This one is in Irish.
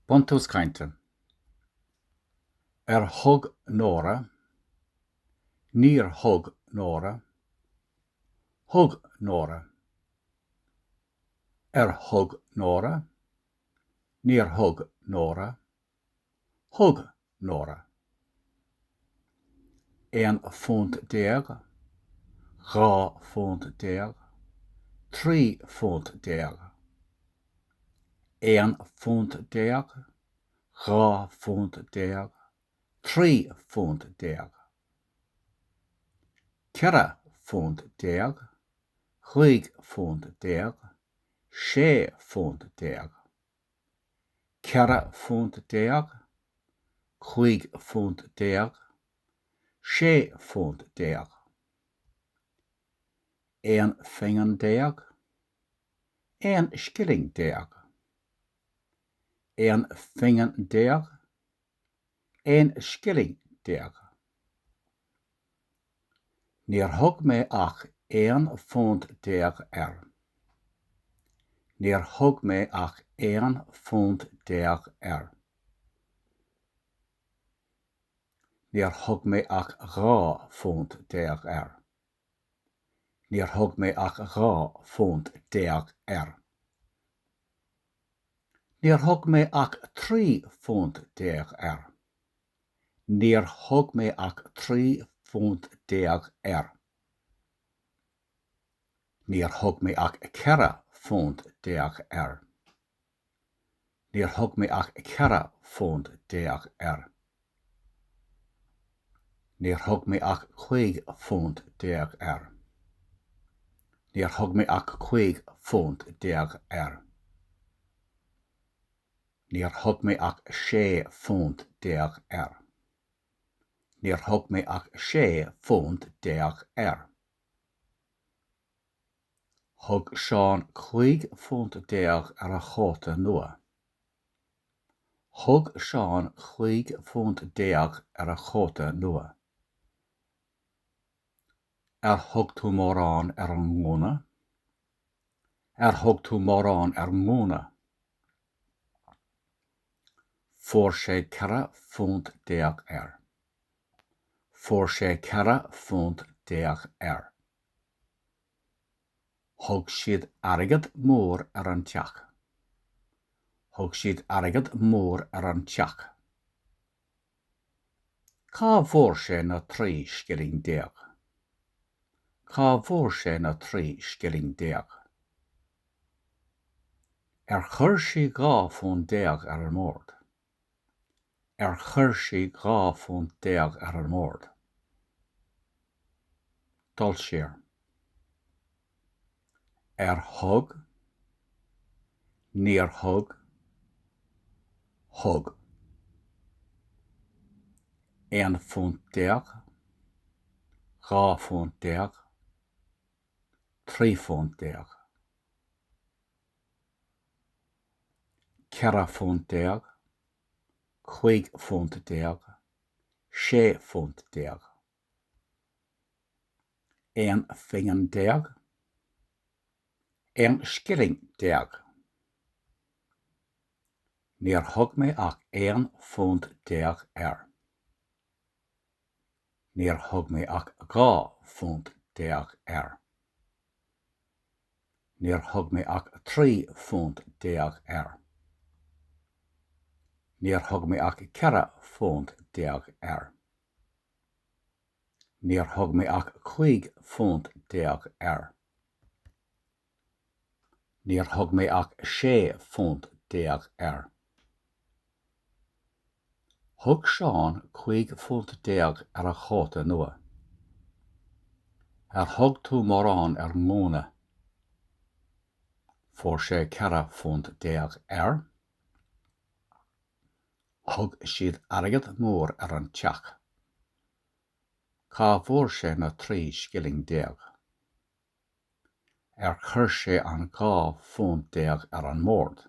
Buntús cainte. Ar thug Nóra? Níor thug Nóra. Thug Nóra. Ar thug Nóra? Níor thug Nóra. Thug Nóra. £11, £12, £13. £11, £12, £13. £14, £15, £16. £14, £15, £16. £11 phingin, £11 scilling. £11 phingin, £11 scilling. Níor thug mé ach £11 air. Níor thug mé ach £11 air. Níor thug mé ach £12 air. Níor thug mé ach £12 air. Níor thug mé ach £13 air. Níor thug mé ach £13 air. Níor thug mé ach £14 air. Níor thug mé ach £14 air. Níor thug mé ach £15 air. Níor thug mé ach £15 air. Níor thug mé ach £16 air. Níor thug mé ach £16 air. Thug Seán £15 ar a chóta nua. Thug Seán £15 ar a chóta nua. Ar thug tú mórán ar an ngúna? Ar thug tú mórán ar an ngúna? Fuair sé £14 air. Fuair sé £14 air. Thug siad airgead mór ar an teach. Thug siad airgead mór ar an teach. Cá bhfuair sé na 13 scilling? Cá bhfuair sé na 13 scilling? Ar chuir sí £12 ar an mbord? Ar chuir sí £12 ar an mbord? Dul siar. Ar thug? Níor thug. Thug. £11, £12, £13. £14, £15, £16. £11 phingin, £11 scilling. Níor thug mé ach £11 air. Níor thug mé ach £12 air. Níor thug mé ach £13 air. Níor thug mé ach £14 air. Níor thug mé ach £15 air. Níor thug mé ach £16 air. Thug Seán £15 ar a chóta nua. Ar thug tú mórán ar an ngúna? Fuair sé £14 air. Thug siad airgead mór ar an teach. Cá bhfuair sé na 13 scilling? Ar chuir sé an £12 ar an mbord?